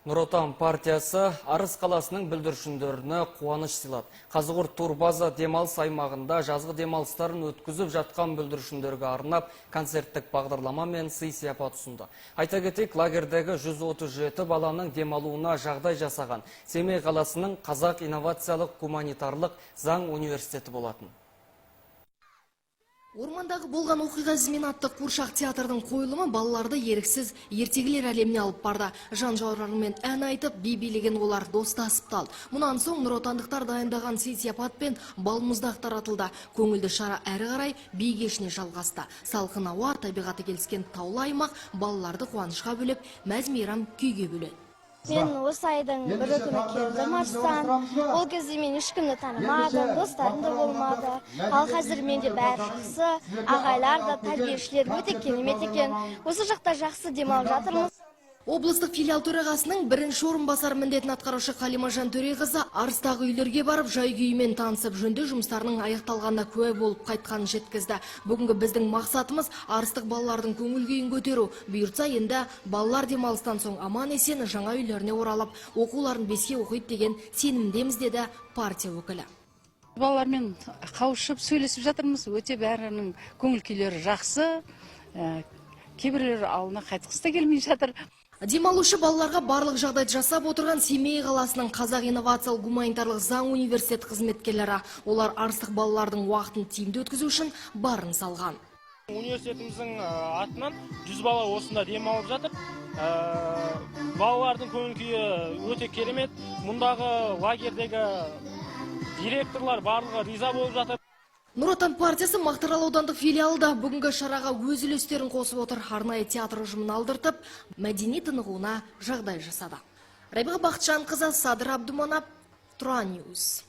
Нұр Отан партиясы Арыс қаласының бүлдіршіндеріне қуаныш сыйлады. Қазығұрт турбаза демалыс аймағында жазғы демалыстарын өткізіп жатқан бүлдіршіндерге арнап концерттік бағдарлама мен сый-сияпат ұсынды. Айта кетейік, лагердегі 137 баланың демалуына жағдай жасаған Семей қаласының Қазақ инновациялық гуманитарлық заң университеті болатын. Ормандағы болған оқиға ізімен атты қуыршақ театрдың қойылымы балаларды еріксіз ертегілер әлеміне алып барды. Жан жауырларымен ән айтып, би билеген олар достасып та алды. Мұнан соң нұротандықтар дайындаған сый-сияпат пен балмұздақ таратылды. Көңілді шара әрі қарай би кешіне жалғасты. Салқын ауа, табиғаты келіскен таулы аймақ балаларды қуанышқа бөлеп, мәз мейрам күйге бөледі. Мен осы айдың бірі күні келдім Арыстан. Ол кезде мен ешкімді танымадым, достарым да болмады. Ал қазір менде бәрі жақсы. Ағайлар да, тәрбиешілер өте керемет екен. Осы жақта жақсы демалып жатырмыз. Облыстық филиал төрағасының бірінші орынбасары міндетін атқарушы Қалима Жантөреқызы Арыстағы үйлерге барып, жай күйімен танысып, жөндеу жұмыстарының аяқталғанына куә болып қайтқанын жеткізді. Бүгінгі біздің мақсатымыз — арыстық балалардың көңіл күйін көтеру. Бұйыртса, енді балалар демалыстан соң аман есен жаңа үйлеріне оралып, оқуларын беске оқиды деген сенімдеміз, деді партия өкілі. Балалармен қауышып, сөйлесіп жатырмыз. Өте бәрінің көңіл күйлері жақсы. Кейбіреулері ауылына қайтқысы да келмей жатыр. Демалушы балаларға барлық жағдайды жасап отырған Семей қаласының Қазақ инновациялық гуманитарлық заң университеті қызметкерлері. Олар арыстық балалардың уақытын тиімді өткізу үшін барын салған. Университетіміздің атынан 100 бала осында демалып жатыр. Балалардың көңіл күйі өте керемет. Мұндағы лагердегі директорлар барлығы риза болып жатыр. Нұр Отан партиясы Мақтаарал аудандық филиалы да бүгінгі шараға өз үлестерін қосып отыр. Арнайы театр ұжымын алдыртып, мәдени тынығуына жағдай жасады. Рабиға Бақытжанқызы, Садыр Абдуманап, Тұран Ньюс.